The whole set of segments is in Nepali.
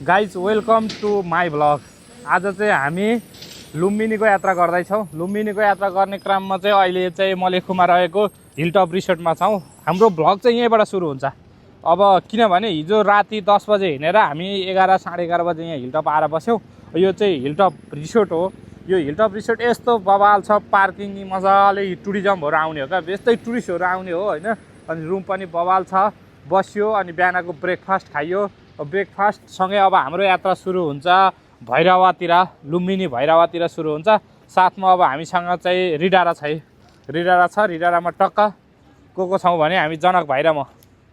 Guys welcome to my vlog. आज चाहिँ हामी लुम्बिनीको यात्रा गर्दैछौँ। लुम्बिनीको यात्रा गर्ने क्रममा चाहिँ अहिले चाहिँ मलेखुमा रहेको हिलटप रिसोर्टमा छौँ। हाम्रो भ्लग चाहिँ यहीँबाट सुरु हुन्छ। अब किनभने हिजो राति 10 बजे हिँडेर हामी 11 साढे 11 बजे यहाँ हिलटप आएर बस्यौँ। यो चाहिँ हिलटप रिसोर्ट हो। यो हिलटप रिसोर्ट यस्तो बवाल छ, पार्किङ मजाले टुरिज्महरू आउने हो क्या, यस्तै टुरिस्टहरू आउने हो होइन। अनि रुम पनि बवाल छ। बस्यो अनि बिहानको ब्रेकफास्ट खाइयो। ब्रेकफास्टसँगै अब हाम्रो यात्रा सुरु हुन्छ भैरवातिर, लुम्बिनी भैरवातिर सुरु हुन्छ। साथमा अब हामीसँग चाहिँ रिडारा छ। रिडारामा टक्क को छौँ भने हामी जनक भाइ र म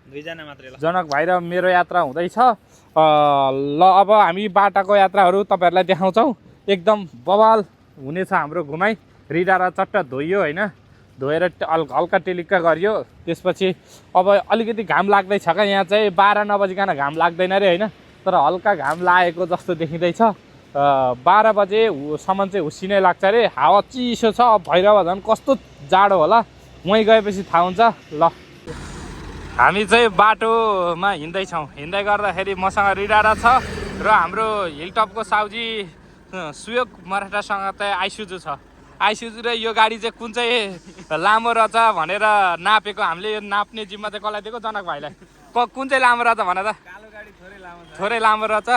दुईजना मात्रै। जनक भाइ र मेरो यात्रा हुँदैछ। ल अब हामी बाटाको यात्राहरू तपाईँहरूलाई देखाउँछौँ। एकदम बवाल हुनेछ हाम्रो घुमाइ। रिडारा चट्ट धोइयो होइन, धोएर हल्का टेलिक्का गरियो। त्यसपछि अब अलिकति घाम लाग्दैछ क्या, यहाँ चाहिँ 12 नबजिकन घाम लाग्दैन अरे होइन, तर हल्का घाम लागेको जस्तो देखिँदैछ। 12 बजेसम्म चाहिँ हुस्सिनै लाग्छ अरे। हावा चिसो छ। अब भैरवा झन् कस्तो जाडो होला, वहीँ गएपछि थाहा हुन्छ। ल हामी चाहिँ बाटोमा हिँड्दैछौँ। हिँड्दै गर्दाखेरि मसँग रिडारा छ र हाम्रो हिलटपको साउजी सुयोग मराठासँग चाहिँ आइसुजू छ। आइसुजू र यो गाडी चाहिँ कुन चाहिँ लामो रहेछ भनेर नापेको हामीले। यो नाप्ने जिम्मा चाहिँ कसलाई दिएको? जनक भाइलाई। कुन चाहिँ लामो रहेछ भने त? कालो गाडी थोरै लामो रहेछ।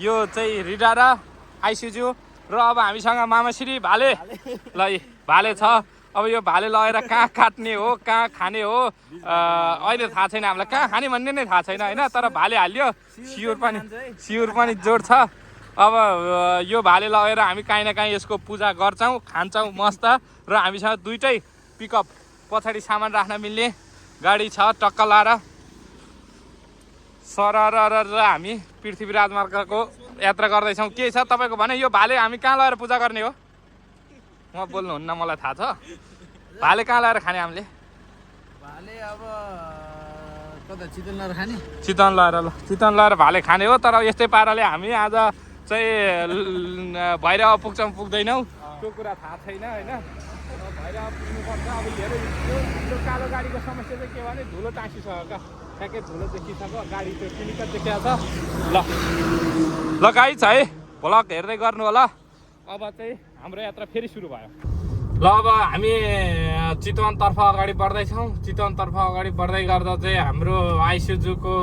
यो चाहिँ रिडारा, आइसुजू र अब हामीसँग मामाश्री भाले। ल भाले छ। अब यो भाले लगेर कहाँ काट्ने हो, कहाँ खाने हो अहिले थाहा छैन हामीलाई। कहाँ खाने भन्ने नै थाहा छैन होइन, तर भाले हाल्यो। सिउर पनि जोड छ। अब यो भाले लगेर हामी काहीँ न काहीँ यसको पूजा गर्छौँ, खान्छौँ मस्त। र हामीसँग दुइटै पिकअप, पछाडि सामान राख्न मिल्ने गाडी छ टक्क लाएर सरर हामी पृथ्वी राजमार्गको यात्रा गर्दैछौँ। के छ तपाईँको भने? यो भाले हामी कहाँ लगेर पूजा गर्ने हो? म बोल्नुहुन्न, मलाई थाहा छ। भाले कहाँ लगाएर खाने हामीले? भाले अब कता चितवन लगाएर खाने? चितवन लगाएर भाले खाने हो। तर यस्तै पाराले हामी आज चाहिँ भैरवा पुग्छौँ पुग्दैनौँ त्यो कुरा थाहा छैन होइन। भैरवा पुग्नुपर्छ। अब हेर यो कालो गाडीको समस्या चाहिँ के भने धुलो टाँसिसक्यो क्या, ठ्याक्कै धुलो देखिसक्यो, गाडी त्यो क्लिनिक देखिएको छ। ल गाइज है, भ्लग हेर्दै गर्नु होला। अब चाहिँ हाम्रो यात्रा फेरि सुरु भयो। ल अब हामी चितवनतर्फ अगाडि बढ्दैछौँ। चितवनतर्फ अगाडि बढ्दै गर्दा चाहिँ हाम्रो आइसुजूको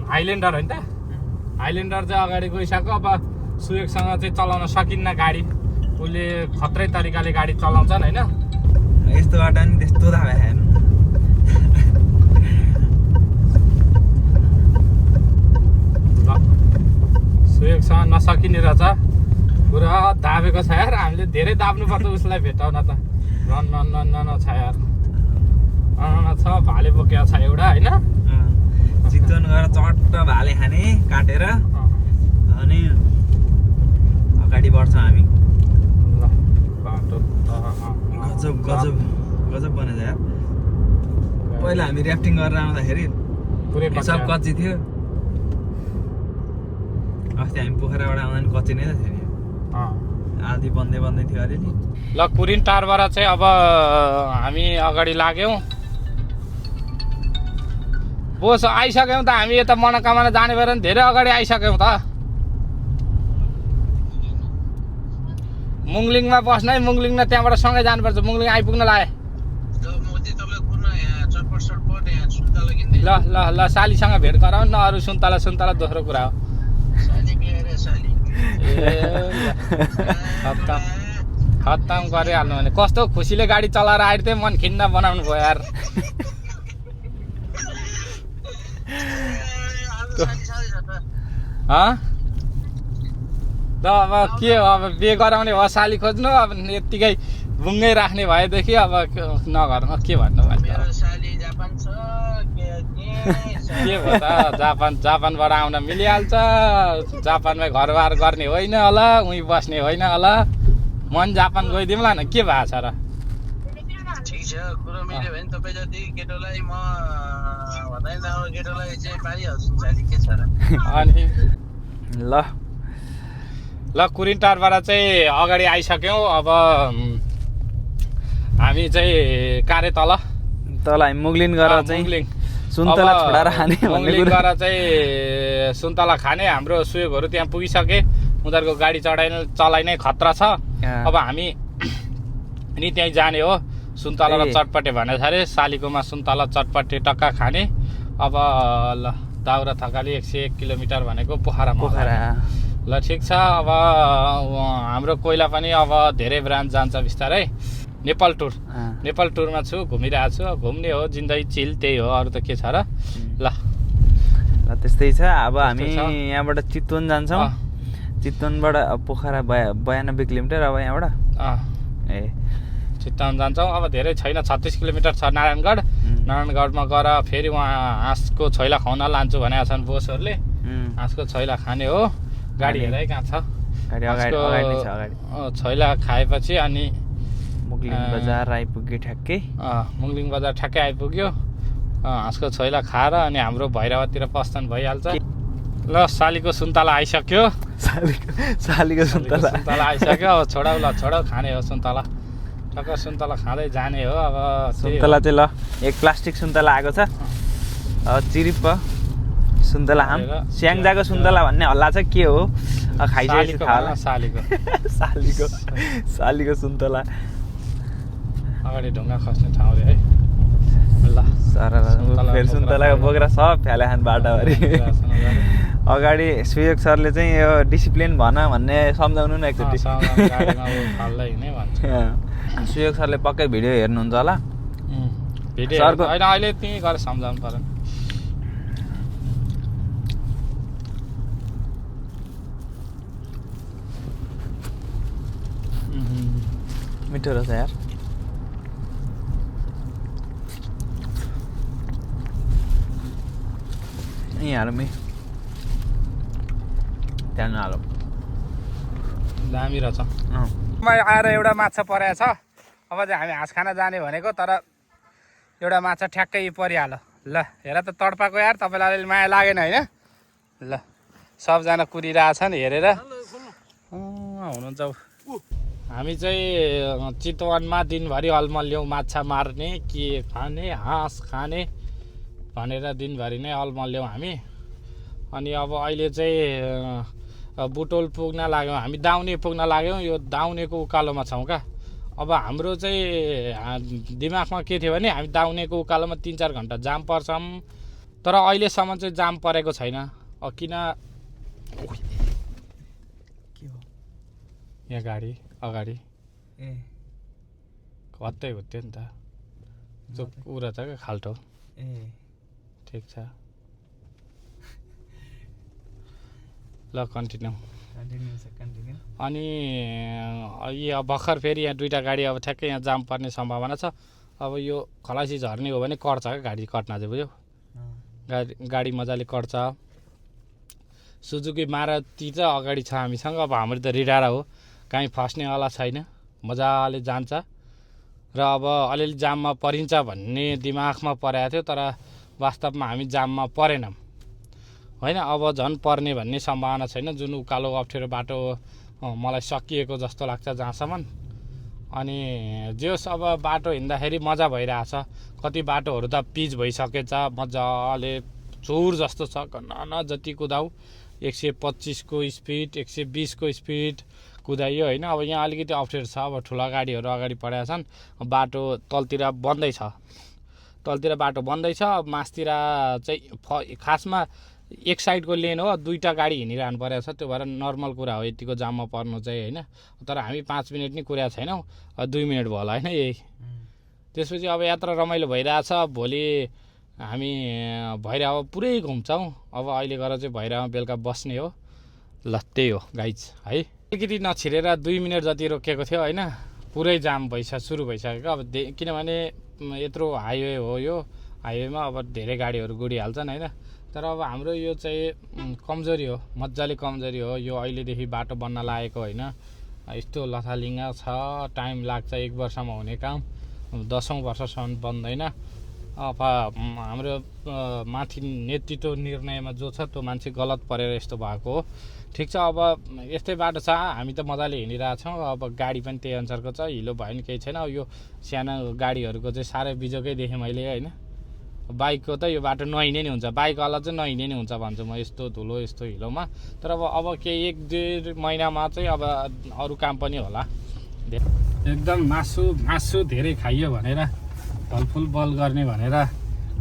हाइल्यान्डर होइन त, हाइल्यान्डर चाहिँ अगाडि गइसक्यो। अब सुयोगसँग चाहिँ चलाउन सकिन्न गाडी, उसले खत्रै तरिकाले गाडी चलाउँछन् होइन। यस्तो बाटो नि त्यस्तो थाहा भएन। ल सुयोगसँग नसकिने रहेछ, पुरा दाबेको छ यार। हामीले धेरै दाब्नुपर्छ उसलाई भेटाउन त। न छ यार, छ भाले बोकेको छ एउटा होइन। चितवन गएर चट्ट भाले खाने काटेर अनि अगाडि बढ्छौँ हामी। ल बाटो गजब बनेछ यार। पहिला हामी ऱ्याफ्टिङ गरेर आउँदाखेरि पुरै सब कच्ची थियो। अस्ति हामी पोखराबाट आउँदा नि कच्ची नै त थियो नि, आधी बन्दै थियो अलिअलि। ल कुरिन टारबाट चाहिँ अब हामी अगाडि लाग्यौँ। बोस आइसक्यौँ त हामी। यता मनोकामना जाने भएर नि धेरै अगाडि आइसक्यौँ त। मुङलिङमा बस्न है, मुङलिङ त्यहाँबाट सँगै जानुपर्छ। मुङलिङ आइपुग्न लाग्यो। ल सालीसँग भेट गराउँ न। अरू सुन्तला दोस्रो कुरा हो। खत्तम गरिहाल्नु भने कस्तो खुसीले गाडी चलाएर आएर चाहिँ मन खिन्न बनाउनु भयो यार। त अब के हो, अब बिहे गराउने हो, साली खोज्नु। अब यत्तिकै बुङ्गै राख्ने भएदेखि अब नगर्नु, के भन्नु भयो के भयो त। जापानबाट आउन मिलिहाल्छ। जापानमै घरबार गर्ने होइन होला, उहीँ बस्ने होइन होला। मन जापान गइदिउँला न, के भएको छ र? ठिक छ, कुरो मिल्यो भने तपाईँ जति केटोलाई म भन्दैन, केटोलाई चाहिँ पारिहाल्छु साली, के छ र। अनि ल कुरिन टारबाट चाहिँ अगाडि आइसक्यौँ। अब हामी चाहिँ कारे तल हामी मुगलिन गरेर चाहिँ सुन्तला छोडाएर खाने भन्ने मुङ्लिङ कुरा गएर चाहिँ सुन्तला खाने हाम्रो सुयोगहरू त्यहाँ पुगिसके उनीहरूको गाडी चलाइ नै खतरा छ अब हामी नि त्यहीँ जाने हो सुन्तला र चटपटे भने अरे शालिगोमा सुन्तला चटपटे टक्का खाने अब ल दाउरा थकाली 101 किलोमिटर भनेको पोखरा ल ठिक छ अब हाम्रो कोइला पनि अब धेरै ब्रान्च जान्छ बिस्तारै नेपाल टुरमा छु घुमिरहेको छु घुम्ने हो जिन्दगी चिल त्यही हो अरू त के छ र ल त्यस्तै छ अब हामी यहाँबाट चितवन जान्छौँ चितवनबाट पोखरा 92 किलोमिटर अब यहाँबाट चितवन जान्छौँ अब धेरै छैन 36 किलोमिटर छ नारायणगढमा गएर फेरि उहाँ हाँसको छैला खुवाउन लान्छु भनेका छन् बोसहरूले हाँसको छैला खाने हो गाडी हेरै कहाँ छ छैला खाएपछि अनि मुगलिङ बजार आइपुग्यो ठ्याक्कै मुगलिङ बजार ठ्याक्कै आइपुग्यो हाँसको छैला खाएर अनि हाम्रो भैरवातिर प्रस्थान भइहाल्छ ल सालीको सुन्तला आइसक्यो सालीको सुन्तला आइसक्यो अब छोडाउ खाने हो सुन्तला टक्क सुन्तला खाँदै जाने हो अब सुन्तला चाहिँ ल एक प्लास्टिक सुन्तला आएको छ चिरिप्प सुन्तला आम स्याङ्जाको सुन्तला भन्ने हल्ला छ के हो खाइसकेपछि थाहा होला सालीको सुन्तला अगाडि ढुङ्गा खस्ने ठाउँ रे है ल फेरि सुन्तलाको बोक्रा सब फ्याले खान बाटाभरि अगाडि सुयोग सरले चाहिँ यो डिसिप्लिन भन भन्ने सम्झाउनु न एकचोटि सुयोग सरले पक्कै भिडियो हेर्नुहुन्छ होला सरको होइन अहिले त्यहीँ गएर सम्झाउनु पर्यो मिठो रहेछ यार यहीँ हालौँ त्यहाँ नहालौँ दामी रहेछ आएर एउटा माछा परेको छ अब चाहिँ हामी हाँस खान जाने भनेको तर एउटा माछा ठ्याक्कै परिहाल्यो ल हेर त तडपाको यार तपाईँलाई अलिअलि माया लागेन होइन ल सबजना कुरिरहेछन् हेरेर हुनुहुन्छ हामी चाहिँ चितवनमा दिनभरि अलमल्याउँ माछा मार्ने के खाने हाँस खाने भनेर दिनभरि नै अलमल्याउँ हामी अनि अब अहिले चाहिँ बुटोल पुग्न लाग्यौँ हामी दाउने पुग्न लाग्यौँ यो दाउनेको उकालोमा छौँ क्या अब हाम्रो चाहिँ दिमागमा के थियो भने हामी दाउनेको उकालोमा 3-4 घन्टा जाम पर्छौँ तर अहिलेसम्म चाहिँ जाम परेको छैन किन यहाँ गाडी अगाडि कतै हुन्थ्यो नि त चुप उरा छ क्या खाल्टो ठिक छ ल कन्टिन्यू अनि यो भर्खर फेरि यहाँ 2टा गाडी अब ठ्याक्कै यहाँ जाम पर्ने सम्भावना छ अब यो खलासी झर्ने हो भने कट्छ क्या गाडी कट्न चाहिँ बुझ्यो गाडी मजाले कट्छ सुजुकी मारुति चाहिँ अगाडि छ हामीसँग अब हाम्रो त रिडारा हो कहीँ फस्नेवाला छैन मजाले जान्छ र अब अलिअलि जाममा परिन्छ भन्ने दिमागमा परेको थियो तर वास्तवमा हामी जाममा परेनौँ होइन अब झन् पर्ने भन्ने सम्भावना छैन जुन उकालो अप्ठ्यारो बाटो मलाई सकिएको जस्तो लाग्छ जहाँसम्म अनि जेस अब बाटो हिँड्दाखेरि मजा भइरहेछ कति बाटोहरू त पिच भइसकेछ मजाले चुर जस्तो छ न जति कुदाउ 125 को स्पिड 120 को स्पिड कुदाइयो होइन अब यहाँ अलिकति अप्ठ्यारो छ अब ठुला गाडीहरू अगाडि परेका छन् बाटो तलतिर बन्दैछ तलतिर बाटो बन्दैछ मासतिर चाहिँ खासमा एक साइडको लेन हो 2टा गाडी हिँडिरहनु परेको छ त्यो भएर नर्मल कुरा हो यतिको जाममा पर्नु चाहिँ होइन तर हामी 5 मिनट नि कुरेका छैनौँ 2 मिनट भयो होला होइन यही त्यसपछि अब यात्रा रमाइलो भइरहेछ भोलि हामी भैरवा पुरै घुम्छौँ अब अहिले गएर चाहिँ भैरवा बेलुका बस्ने हो ल त्यही हो गाइज है अलिकति नछिरेर 2 मिनट जति रोकिएको थियो होइन पुरै जाम सुरु भइसक्यो अब किनभने यत्रो हाइवे हो यो हाइवेमा अब धेरै गाडीहरू गुडिहाल्छन् होइन तर अब हाम्रो यो चाहिँ कमजोरी हो मजाले कमजोरी हो यो अहिलेदेखि बाटो बन्न लागेको होइन यस्तो लथालिङ्ग छ टाइम लाग्छ 1 वर्षमा हुने काम 10औं वर्षसम्म बन्दैन अब हाम्रो माथि नेतृत्व निर्णयमा जो छ त्यो मान्छे गलत परेर यस्तो भएको हो ठिक छ अब यस्तै बाटो छ हामी त मजाले हिँडिरहेछौँ अब गाडी पनि त्यही अनुसारको छ हिलो भयो नि केही छैन यो सानो गाडीहरूको चाहिँ साह्रै बिजोकै देखेँ मैले होइन बाइकको त यो बाटो नहिँड्ने नि हुन्छ, बाइकवाला चाहिँ नहिँड्ने नि हुन्छ भन्छु म, यस्तो धुलो यस्तो हिलोमा। तर अब केही 1-1.5 महिनामा चाहिँ अब अरू काम पनि होला। एकदम मासु धेरै खाइयो भनेर फलफुल बल गर्ने भनेर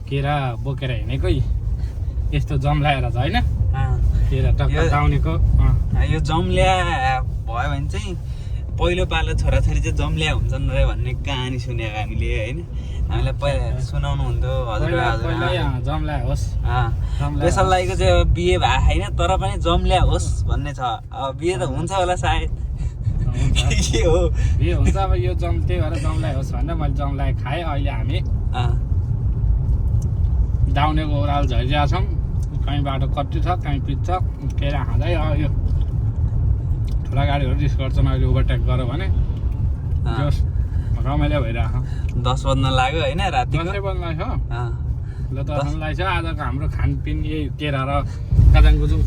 केरा बोकेर हिँडेकै यस्तो जम्लाएर छ होइन, केरा टक्क दाउनेको। यो जम्ल्या भयो भने चाहिँ पहिलो पालो छोराछोरी चाहिँ जम्ल्या हुन्छन् रे भन्ने कहानी सुनेको हामीले होइन, हामीलाई पहिला सुनाउनु हुन्थ्यो हजुर जम्ला होस्। पेसललाईको चाहिँ बिहे भएको छैन तर पनि जम्ल्या होस् भन्ने छ। अब बिहे त हुन्छ होला सायद, के हो बिहे हुन्छ अब यो त्यही भएर जम्ला होस् भनेर मैले जम्ला खाएँ। अहिले हामी दाउनेको ओह्रालो झरिरहेको छौँ, कहीँ बाटो कट्टी छ कहीँ पिच्छ, केरा खाँदै यो ठुला गाडीहरू रिस गर्छन् अहिले ओभरटेक गऱ्यो भने रमाइलो भइरहेको 10 बज्न लाग्यो होइन राति 10 बज्न लाग्छ। ल 10 लाग्छ। आजको हाम्रो खानपिन यही केरा र काजाङगुजुङ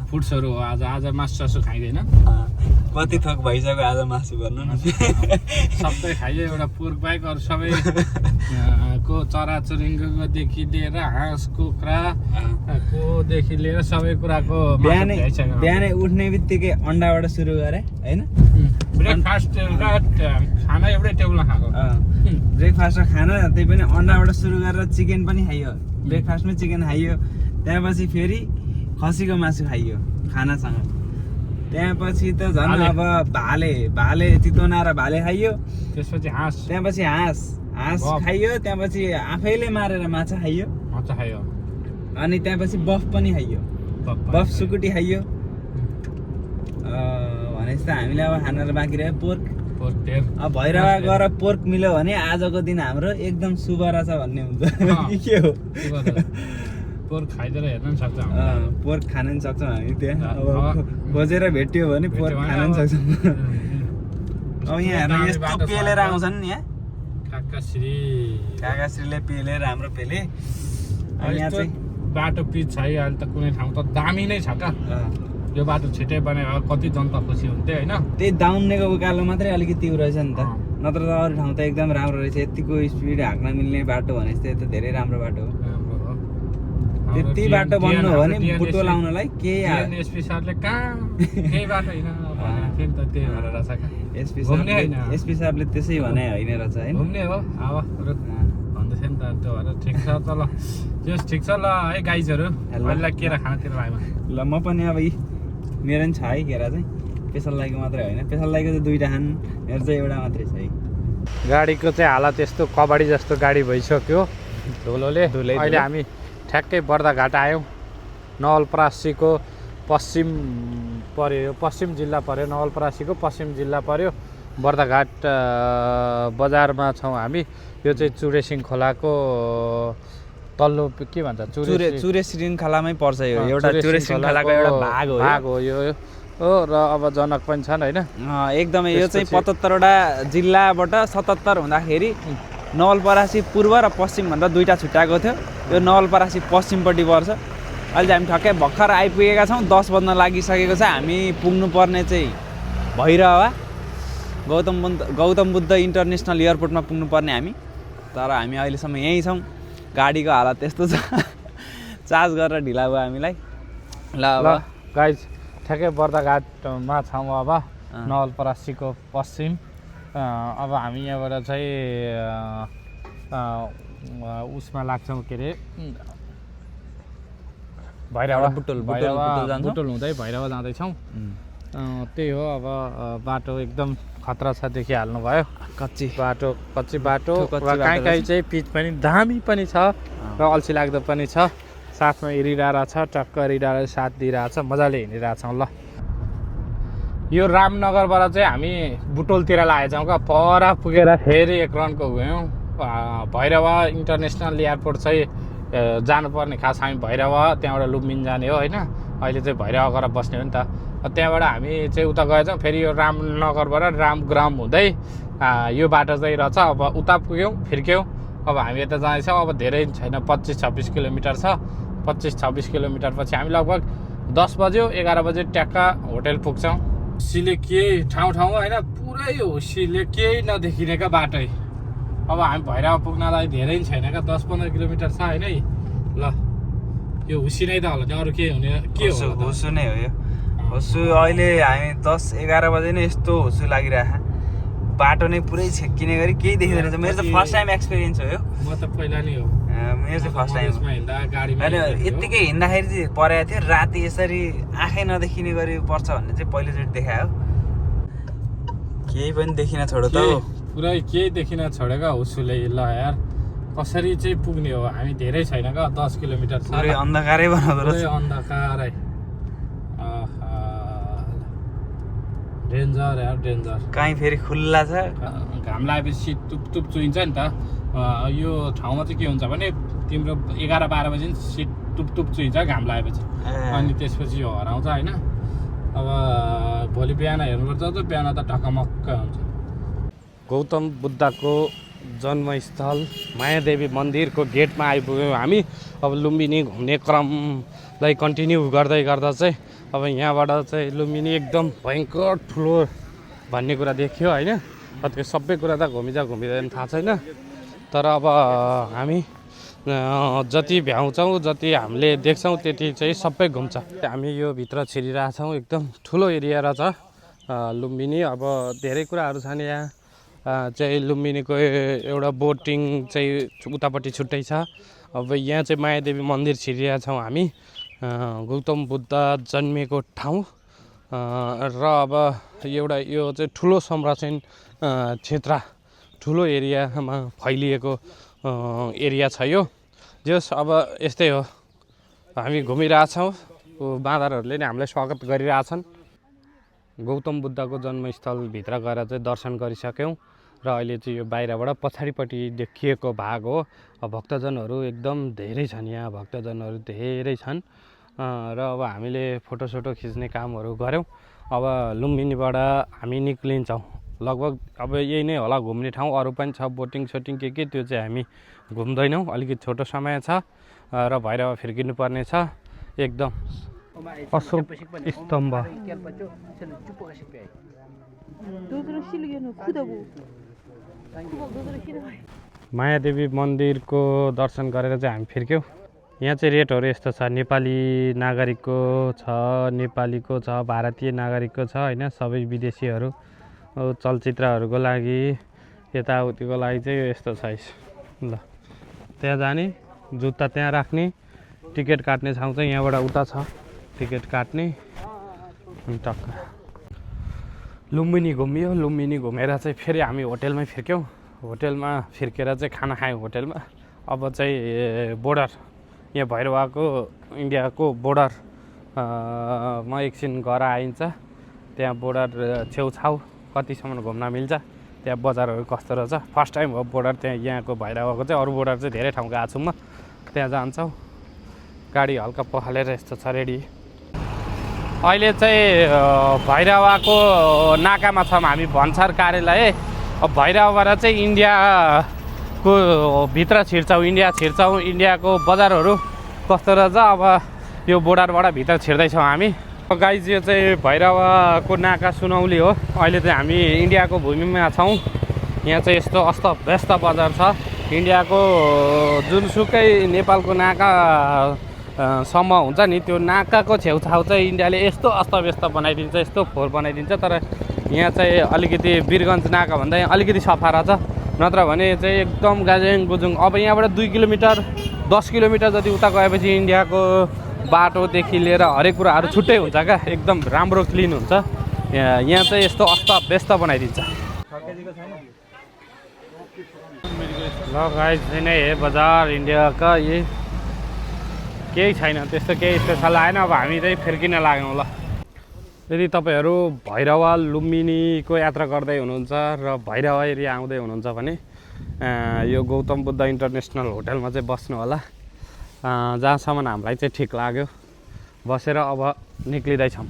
फुड्सहरू हो। आज मासु सासु खाइँदैन, कति थोक भइसक्यो आज मासु भन्नु न, सबै खाइयो। एउटा पोर्क बाहेक अरू सबै को चराचुरुङ्गीदेखि लिएर हाँस कुखुराकोदेखि लिएर सबै कुराको बिहानै उठ्ने बित्तिकै अन्डाबाट सुरु गरे होइन, ब्रेकफास्ट र खाना एउटै टेबलमा खाएको। ब्रेकफास्ट र खाना त्यही पनि अन्डाबाट सुरु गरेर चिकन पनि खाइयो, ब्रेकफास्टमै चिकन खाइयो, त्यहाँपछि फेरि खसीको मासु खाइयो खानासँग, त्यहाँपछि त झन् अब भाले चितवना र भाले खाइयो, त्यसपछि हाँस, त्यहाँपछि हाँस खाइयो, त्यहाँपछि आफैले मारेर माछा खाइयो, अनि त्यहाँपछि बफ पनि खाइयो, बफ सुकुटी खाइयो। भनेपछि त हामीले अब खाना बाँकी रह्यो पोर्क। अब भैरवा गएर पोर्क मिल्यो भने आजको दिन हाम्रो एकदम शुभ रहेछ भन्ने हुन्छ। के हो पोर्क खाइदिएर हेर्न पनि सक्छ, पोर्क खान पनि सक्छौँ हामी त्यहाँ। अब खोजेर भेट्यो भने पोर्क खान पनि सक्छौँ। अब यहाँ यस्तो पेलेर आउँछन् नि, यहाँ काकाश्रीले पेलेर हाम्रो पेले। यहाँ चाहिँ बाटो पिच छ है अहिले त, कुनै ठाउँ त दामी नै छ क्या। यो बाटो छिटै बनायो कति जनता खुसी हुन्थ्यो होइन। त्यही दाउनेको उकालो मात्रै अलिकति उ रहेछ नि त, नत्र त अरू ठाउँ त एकदम राम्रो रहेछ। यतिको स्पिड हाँक्न मिल्ने बाटो भनेपछि त यो त धेरै राम्रो बाटो हो। त्यति बाटो बन्नु हो भने बुटो लाउनलाई केही एसपी सरले केही बाटो होइन नि त, त्यही भएर रहेछ क्या। एसपी साहबले त्यसै भने होइन रहेछ होइन, घुम्ने हो अब भन्दैछ नि त, त्यो भएर ठिक छ। त ल त्यो ठिक छ ल है गाइजहरू, अहिले केरा खानातिर लाग्यो ल। म पनि अब मेरो पनि छ है केरा चाहिँ, पेसललाईको मात्रै होइन, पेसललाईको चाहिँ 2टा खान, मेरो चाहिँ एउटा मात्रै छ है। गाडीको चाहिँ हालत यस्तो कबड्डी जस्तो गाडी भइसक्यो धुलोले। अहिले हामी ठ्याक्कै बर्दाघाट आयौँ, नवलपरासीको पश्चिम पर्यो, पश्चिम जिल्ला पर्यो, नवलपरासीको पश्चिम जिल्ला पर्यो, बर्दाघाट बजारमा छौँ हामी। यो चाहिँ चुरेसिङ खोलाको तल्लो के भन्छ चुरेसिङ खोलामै पर्छ यो, एउटा चुरेसिङ खोलाको एउटा भाग हो यो हो। र अब जनक पनि छन् होइन, एकदमै यो चाहिँ 75वटा जिल्लाबाट 77 हुँदाखेरि नवलपरासी पूर्व र पश्चिम भनेर 2टा छुट्याएको थियो। यो नवलपरासी पश्चिमपट्टि पर्छ। अहिले हामी ठक्कै भर्खर आइपुगेका छौँ, 10 बज्न लागिसकेको छ। हामी पुग्नुपर्ने चाहिँ भैरवा गौतम बुद्ध इन्टरनेसनल एयरपोर्टमा पुग्नुपर्ने हामी, तर हामी अहिलेसम्म यहीँ छौँ। गाडीको हालत त्यस्तो छ, चार्ज गरेर ढिला भयो हामीलाई। ल अब गाइज ठ्याक्कै बर्दाघाटमा छौँ अब, नवलपरासीको पश्चिम। अब हामी यहाँबाट चाहिँ उसमा लाग्छौँ, के अरे भैरवा बुटोल हुँदै भैरवा जाँदैछौँ। त्यही हो अब बाटो एकदम खतरा छ देखिहाल्नु भयो, कच्ची बाटो कहीँ कहीँ चाहिँ पिच पनि दामी पनि छ र अल्छी लाग्दो पनि छ, साथमा हिँडिरहेको छ, टक्क हिँडिरहेको साथ दिइरहेको छ, मजाले हिँडिरहेछौँ। ल यो रामनगरबाट चाहिँ हामी बुटोलतिर लागेछौँ क्या, पर पुगेर फेरि एक रनको गयौँ। भैरवा इन्टरनेसनल एयरपोर्ट चाहिँ जानुपर्ने, खास हामी भैरवा त्यहाँबाट लुम्बिनी जाने हो होइन। अहिले चाहिँ भैरवा गएर बस्ने हो नि त, त्यहाँबाट हामी चाहिँ उता गएछौँ। फेरि यो रामनगरबाट रामग्राम हुँदै यो बाटो चाहिँ रहेछ। अब उता पुग्यौँ फिर्क्यौँ, अब हामी यता जाँदैछौँ। अब धेरै छैन, 25-26 किलोमिटर छ। 25-26 किलोमिटर पछि हामी लगभग 10 बज्यो, 11 बजे ट्याक्क होटेल पुग्छौँ। सिले केही ठाउँ होइन, पुरै हो सिले केही नदेखिने क्या बाटै, अब हामी भैरव पुग्नलाई धेरै नि छैन क्या 10-15 किलोमिटर छ होइन है ल यो हुसी नै त होला नि अरू के हुने के हो हुसु नै हो यो हुसु अहिले हामी 10-11 बजे नै यस्तो हुसु लागिरहेको बाटो नै पुरै छेक्किने गरी केही देखिँदैन रहेछ मेरो त फर्स्ट टाइम एक्सपिरियन्स हो यो म त पहिला नै हो मेरो चाहिँ फर्स्ट टाइम हिँड्दा गाडीमा होइन यत्तिकै हिँड्दाखेरि चाहिँ परेको थियो राति यसरी आँखै नदेखिने गरी पर्छ भन्ने चाहिँ पहिलोचोटि देखायो केही पनि देखिन छोडो त पुरै केही देखिन छोडेको हुसुले ल यार कसरी चाहिँ पुग्ने हो हामी धेरै छैन क्या 10 किलोमिटर छ पुरै अन्धकारै बनाउँदो रहेछ अन्धकारै डेन्जर यार डेन्जर कहीँ फेरि खुल्ला छ घाम लागेपछि टुप टुप चुइन्छ नि त यो ठाउँमा चाहिँ के हुन्छ भने तिम्रो 11-12 बजी सिट टुप टुप चुइन्छ घाम लागेपछि अनि त्यसपछि यो हराउँछ होइन अब भोलि बिहान हेर्नुपर्छ त बिहान त ढकमक्क हुन्छ गौतम बुद्धको जन्मस्थल मायादेवी मन्दिरको गेटमा आइपुग्यौँ हामी अब लुम्बिनी घुम्ने क्रमलाई कन्टिन्यू गर्दै गर्दा चाहिँ अब यहाँबाट चाहिँ लुम्बिनी एकदम भयङ्कर ठुलो भन्ने कुरा देखियो होइन त्यो सबै कुरा त घुमिँदैन थाहा छैन तर अब हामी जति भ्याउँछौँ जति हामीले देख्छौँ त्यति चाहिँ सबै घुम्छ हामी यो भित्र छिरिरहेछौँ एकदम ठुलो एरिया रहेछ लुम्बिनी अब धेरै कुराहरू छन् यहाँ चाहिँ लुम्बिनीको एउटा बोटिङ चाहिँ उतापट्टि छुट्टै छ अब यहाँ चाहिँ मायादेवी मन्दिर छिरिरहेका छौँ हामी गौतम बुद्ध जन्मेको ठाउँ र अब एउटा यो चाहिँ ठुलो संरक्षण क्षेत्र ठुलो एरियामा फैलिएको एरिया छ यो जस अब यस्तै हो हामी घुमिरहेछौँ बाँदरहरूले नै हामीलाई स्वागत गरिरहेछन् गौतम बुद्धको जन्मस्थलभित्र गएर चाहिँ दर्शन गरिसक्यौँ र अहिले चाहिँ यो बाहिरबाट पछाडिपट्टि देखिएको भाग हो भक्तजनहरू एकदम धेरै छन् यहाँ भक्तजनहरू धेरै छन् र अब हामीले फोटोसोटो खिच्ने कामहरू गऱ्यौँ अब लुम्बिनीबाट हामी निक्लिन्छौँ लगभग अब यही नै होला घुम्ने ठाउँ अरू पनि छ बोटिङ सोटिङ के त्यो चाहिँ हामी घुम्दैनौँ अलिकति छोटो समय छ र भैरव फर्किनु पर्ने छ एकदम अशोक स्तम्भ मायादेवी मन्दिरको दर्शन गरेर चाहिँ हामी फर्क्यौँ यहाँ चाहिँ रेटहरू यस्तो छ नेपाली नागरिकको छ नेपालीको छ भारतीय नागरिकको छ होइन सबै विदेशीहरू चलचित्रहरूको लागि यताउतिको लागि चाहिँ यस्तो छ ल त्यहाँ जाने जुत्ता त्यहाँ राख्ने टिकट काट्ने ठाउँ चाहिँ यहाँबाट उता छ टिकट काट्ने टक्क लुम्बिनी घुमियो लुम्बिनी घुमेर चाहिँ फेरि हामी होटेलमै फर्क्यौँ होटेलमा फर्केर चाहिँ खाना खायौँ होटेलमा अब चाहिँ बोर्डर यहाँ भैरवाको इन्डियाको बोर्डरमा एकछिन गएर आइन्छ त्यहाँ बोर्डर छेउछाउ कतिसम्म घुम्न मिल्छ त्यहाँ बजारहरू कस्तो रहेछ फर्स्ट टाइम हो बोर्डर त्यहाँ यहाँको भैरवाको चाहिँ अरू बोर्डर चाहिँ धेरै ठाउँ गएको छु म त्यहाँ जान्छौँ गाडी हल्का पखालेर यस्तो छ रेडी अहिले चाहिँ भैरवाको नाकामा छौँ हामी भन्सार कार्यालय अब भैरवबाट चाहिँ इन्डियाको भित्र छिर्छौँ इन्डियाको बजारहरू कस्तो रहेछ अब यो बोर्डरबाट भित्र छिर्दैछौँ हामी गाइज यो चाहिँ भैरवको नाका सुनौली हो अहिले चाहिँ हामी इन्डियाको भूमिमा छौँ यहाँ चाहिँ यस्तो अस्तव्यस्त बजार छ इन्डियाको जुनसुकै नेपालको नाका सम्म हुन्छ नि त्यो नाकाको छेउछाउ चाहिँ इन्डियाले यस्तो अस्तव्यस्त बनाइदिन्छ यस्तो फोहोर बनाइदिन्छ तर यहाँ चाहिँ अलिकति वीरगन्ज नाका भन्दा अलिकति सफा रहेछ नत्र भने चाहिँ एकदम गाजेङ गुजुङ अब यहाँबाट 2 किलोमिटर 10 किलोमिटर जति उता गएपछि इन्डियाको बाटोदेखि लिएर हरेक कुराहरू छुट्टै हुन्छ क्या एकदम राम्रो क्लिन हुन्छ यहाँ चाहिँ यस्तो अस्तव्यस्त बनाइदिन्छ ल गाइस नै हे बजार इन्डियाका यही केही छैन त्यस्तो केही स्पेसल आएन अब हामी चाहिँ फर्किन लाग्यौँ ल यदि तपाईँहरू भैरवा लुम्बिनीको यात्रा गर्दै हुनुहुन्छ र भैरवा एरिया आउँदै हुनुहुन्छ भने यो गौतम बुद्ध इन्टरनेसनल होटलमा चाहिँ बस्नु होला जहाँसम्म हामीलाई चाहिँ ठिक लाग्यो बसेर अब निक्लिँदैछौँ